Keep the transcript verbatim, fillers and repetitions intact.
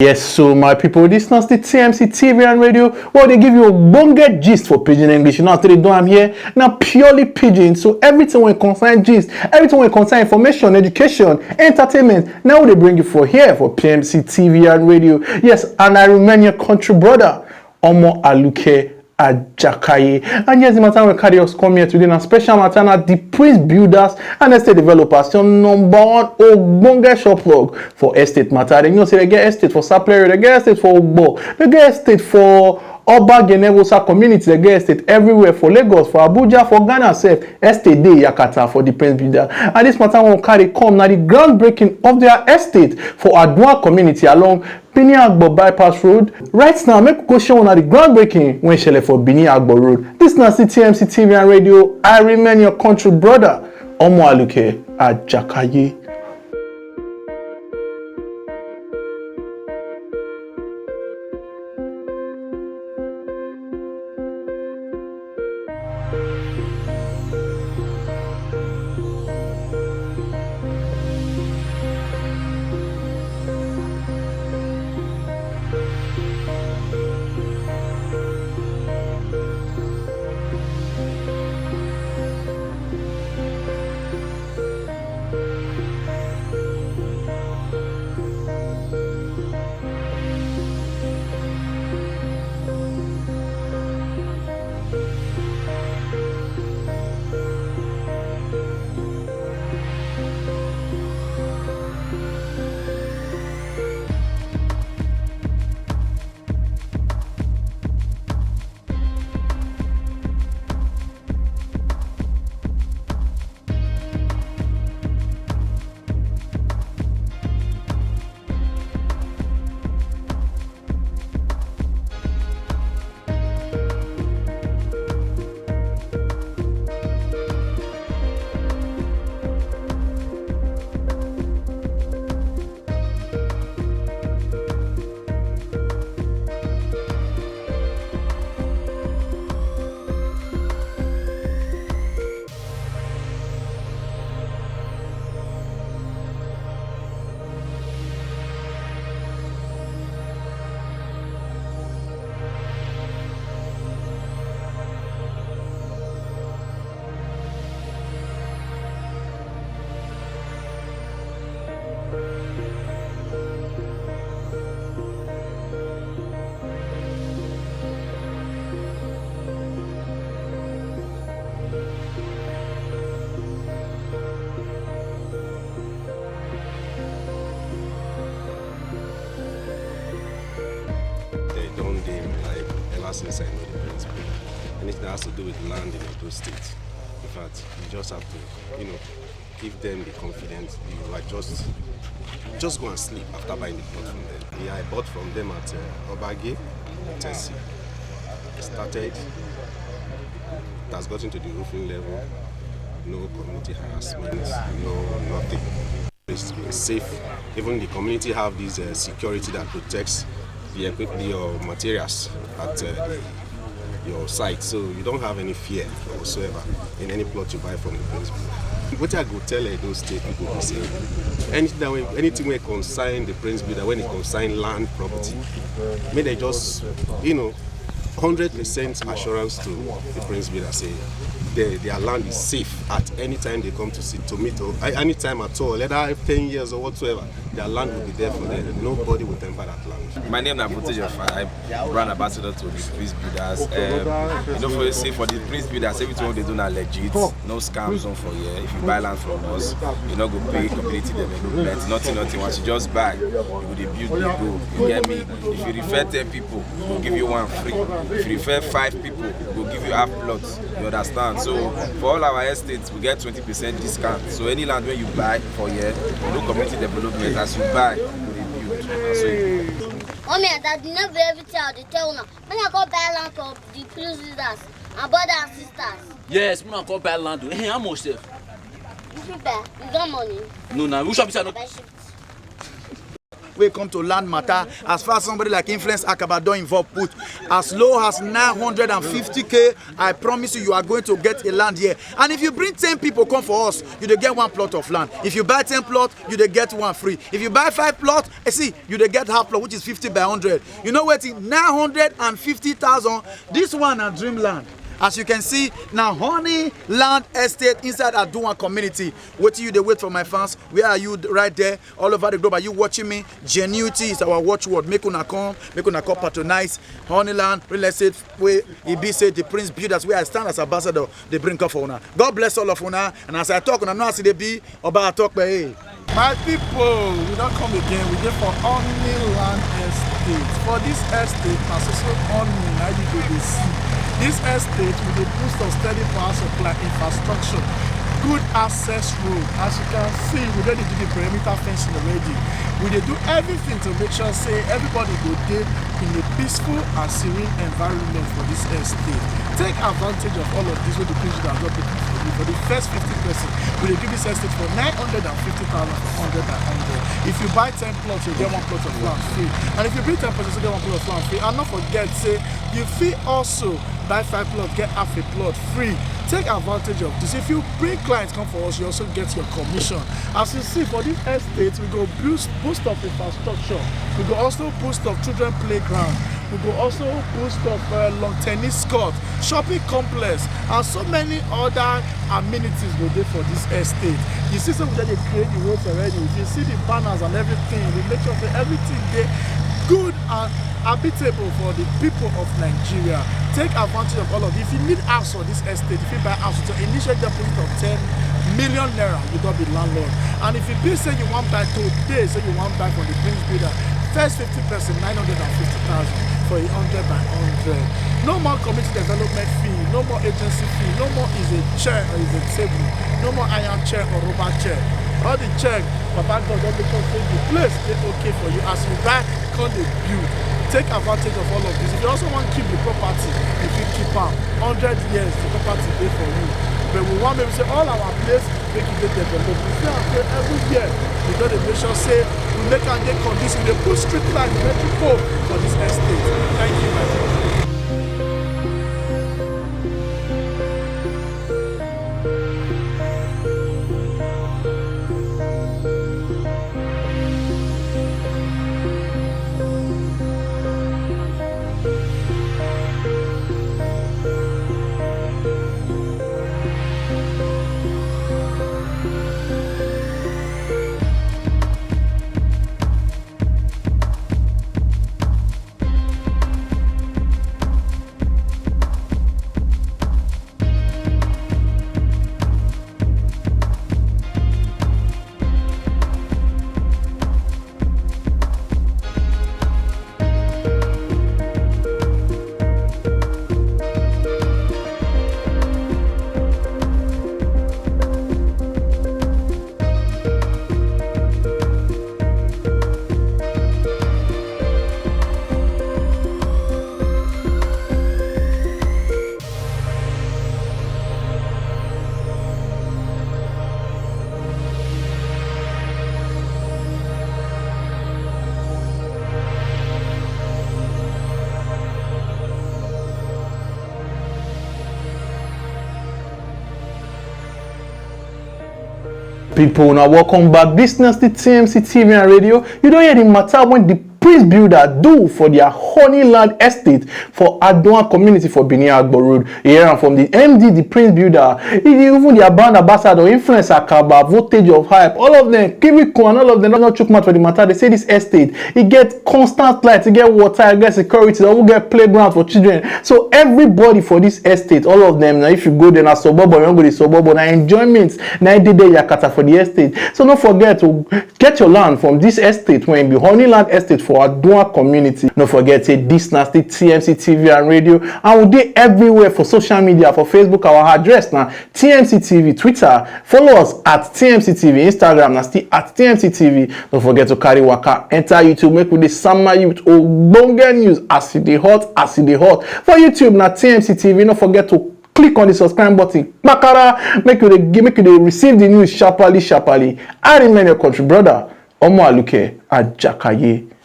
Yes, so my people, this not the T M C T V and radio. Well, they give you a bonga gist for Pidgin English. You know, they do I'm here now purely Pidgin. So everything when concern gist, everything when concern information, education, entertainment. Now they bring you for here for P M C T V and radio. Yes, and I remain your country brother, Omo Aluke Ajakaye. And yes, the matter we carry us come here today na special matter na the Prince Builders and Estate Developers, your number one ogbonge shop log for estate matter. They know say they get estate for Sapele, they get estate for Ogbo, they get estate for Oba Genevosa community, they get estate everywhere for Lagos, for Abuja, for Ghana sef. Estate dey yakata for the Prince Builder. And this matter won't carry come na the groundbreaking of their estate for Adua community along Benin Agbo Bypass Road. Right now, make we go show una the groundbreaking when shele for Benin Agbo Road. This na C T M C T V and radio. I remain your country brother, Omo Aluke Ajakaye. They don't dey in my life ever since I know the principle. Anything that has to do with land in Edo State, in fact, you just have to, you know, give them the confidence. You are just, just go and sleep after buying the plot from them. Yeah, I bought from them at uh, Obage, Tennessee. I started. It has gotten to the roofing level. No community harassment, no nothing. It's been safe. Even the community have this uh, security that protects the equip the uh, materials at uh, your site, so you don't have any fear whatsoever in any plot you buy from the principal. What I go tell uh, those state people be say anything that when, anything wey concern the principal that when it concern land property, may they just you know hundred percent assurance to the principal that say their, their land is safe at any time they come to see to meet or a- any time at all, whether ten years or whatsoever, their land will be there for them. Nobody will temper that land. My name na Abutu Joffa. I'm brand ambassador to the Prince Builders. Um, you know, for you see, for the Prince Builders, everything they do na legit. No scams on for here. If you buy land from us, you no go pay community development. Nothing, nothing. Once you just buy, you go dey build, dey go. You get me? If you refer ten people, we'll give you one free. If you refer five people, we'll give you half plot. You understand? So for all our estates, we get twenty percent discount. So any land where you buy for here, no community development as you buy, you go dey build. Na so e be. Mommy and daddy, no be everything I dey tell una. When I go buy land for the Prince Builders and brother and sisters. Yes, una come buy land o. Eh, how much sef? You fit buy. You got money? No, na which one be say I no Buy shift. Wey come to land matter, as far as somebody like Influence Akaba don involve put as low as nine hundred and fifty k, I promise you, you are going to get a land here. And if you bring ten people come for us, you dey get one plot of land. If you buy ten plot, you dey get one free. If you buy five plot, eh, see, you dey get half plot, which is fifty by hundred. You know wetin? Nine hundred and fifty thousand. This one na dreamland. As you can see, na Honey Land Estate inside Aduan community. Wetin you dey wait for, my fans? Where are you right there? All over the globe, are you watching me? Genuity is our watchword. Make una come, make una come patronize Honeyland Real Estate, wey e be say the Prince Builders, where I stand as ambassador, dey bring come for una. God bless all of una. And as I talk, una know as e dey be. Oba Atokpe, hey. My people, we don come again. We dey for Honeyland Estate. For this estate, na so so honey na you go dey see. This estate, we dey boost on steady power supply infrastructure, good access road. As you can see, we don dey do the perimeter fencing already. We dey do everything to make sure say everybody go dey in a peaceful and serene environment for this estate. Take advantage of all of this wey the president don put for you. For the first fifty person, we dey give this estate for nine hundred and fifty thousand for hundred by hundred. If you buy ten plots, you get one plot of land free. And if you bring ten plots, you get one plot of land free. And not forget say you fit also buy five plots, get half a plot free. Take advantage of this. If you bring clients come for us, you also get your commission. As you see for this estate, we go boost, boost of infrastructure. We go also boost of children playground. We go also boost of uh, long tennis court, shopping complex, and so many other amenities go dey for this estate. You see, so we don dey create the roads already. If you see the banners and everything, we make sure say everything dey good and habitable for the people of Nigeria. Take advantage of all of it. If you need house for this estate, if you buy house with your initial deposit of ten million naira, you don be landlord. And if you be say you wan buy today, say you wan buy for the Prince Builder, first fifty person, nine hundred and fifty thousand for a hundred by hundred. No more community development fee, no more agency fee, no more is a chair or is a table, no more iron chair or rubber chair. All the chair, Baba God don make sure say the place dey okay for you as you buy, come dey build. Take advantage of all of this. If you also wan keep the property, you fit keep am. Hundred years, the property dey for you. But we wan make sure say all our place make e dey developed. We see am say every year we don dey make sure say we make am dey conducive. We dey put street light, electric pole for this estate. Thank you, my people. People, now welcome back. This na the T M C T V and radio. You don hear the matter when the Prince Builder do for their Honeyland Estate for Adoa community for Benin Agbo Road. You hear am from the M D, the Prince Builder. He dey even their brand ambassador, Influence Akaba, Voltage of Hype, all of them, Kirikun and all of them don chook mouth for the matter. They say this estate, e get constant light, e get water, e get security, e even get playground for children. So everybody for this estate, all of them, now if you go there, na suburb, you wan go the suburb, na enjoyment, na e dey there yakata for the estate. So no forget to get your land from this estate wey be Honeyland Estate for Adua community. No forget say this na still T M C T V and radio, and we dey everywhere for social media. For Facebook, our address na T M C T V, Twitter, follow us at T M C T V, Instagram na still at T M C T V. No forget to carry waka enter YouTube, make we dey sama you with ogbonge news as e dey hot, as e dey hot. For YouTube na T M C T V. No forget to click on the subscribe button, kpakara, make you dey give, make you dey receive the news sharply, sharply. I remain your country brother, Omo Aluke Ajakaye.